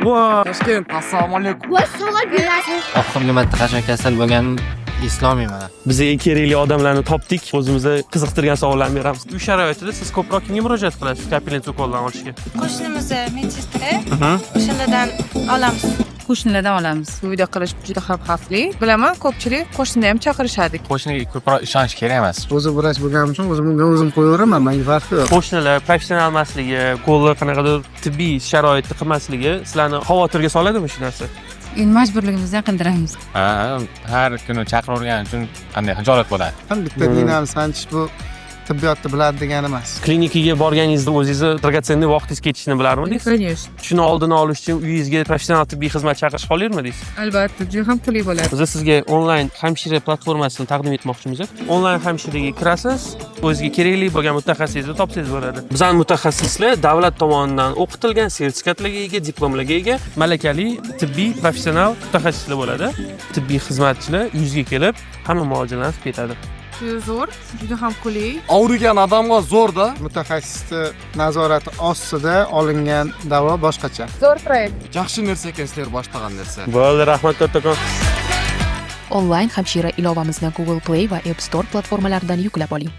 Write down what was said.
Voy. Toshkent, assalomu alaykum. Oxirgi marta qachon kasal bo'lganimni eslolmayman. Bizga kerakli odamlarni topdik. O'zimizni qiziqtirgan savollarni beramiz. Uy sharoitida siz ko'proq kimga murojaat qilasiz капельница ukoldan olishga? Qo'shnimiz медсестра, o'shalardan olamiz. Qo'shnilardan olamiz. Uyda qilish juda ham xavfli. Bilaman, ko'pchilik qo'shnini ham chaqirishadi. Qo'shniga ko'proq ishonish kerak emas. O'zi vrach bo'lganim uchun o'zimga o'zim qo'yaveraman, menga farqi yo'q. Qo'shnilar professional emasligi, qo'lni qanaqadir tibbiy sharoitda qilmasligi sizlarni xavotirga soladimi shu narsa? Endi majburligimizdan qildiramiz. Ha, har kuni chaqiravergani uchun qanday xijolat bo'ladi. Ham bitta ignani sanchish bu tibbiyotni biladi degani emas. Klinikaga borganingizda o'zingizni драгоценный vaqtingiz ketishini bilarmidingiz? Конечно. Shuni oldini olish uchun uyingizga professional tibbiy xizmat chaqirish xohlarmidingiz? Albatta, juda ham qulay bo'ladi. Biz sizga onlayn hamshira platformasini taqdim etmoqchimiz. Onlayn hamshiraga kirasiz, o'zizga kerakli bo'lgan mutaxassisni topsangiz bo'ladi. Bizani mutaxassislar davlat tomonidan o'qitilgan, sertifikatlarga ega, diplomlarga ega, malakali tibbiy professional mutaxassislar bo'ladi. Tibbiy xizmatchilar uyingizga kelib, hamma muolajalarni qilib ketadi. Juda zo'r, juda ham qulay. Og'rigan odamga zo'r-da. Mutaxassisni nazorati ostida olingan davo boshqacha. Zo'r proyekt. Yaxshi narsa ekan sizlar boshlagan narsa. Bo'ldi, rahmat kattakon. Onlayn hamshira ilovamizni Google Play va App Store platformalaridan yuklab oling.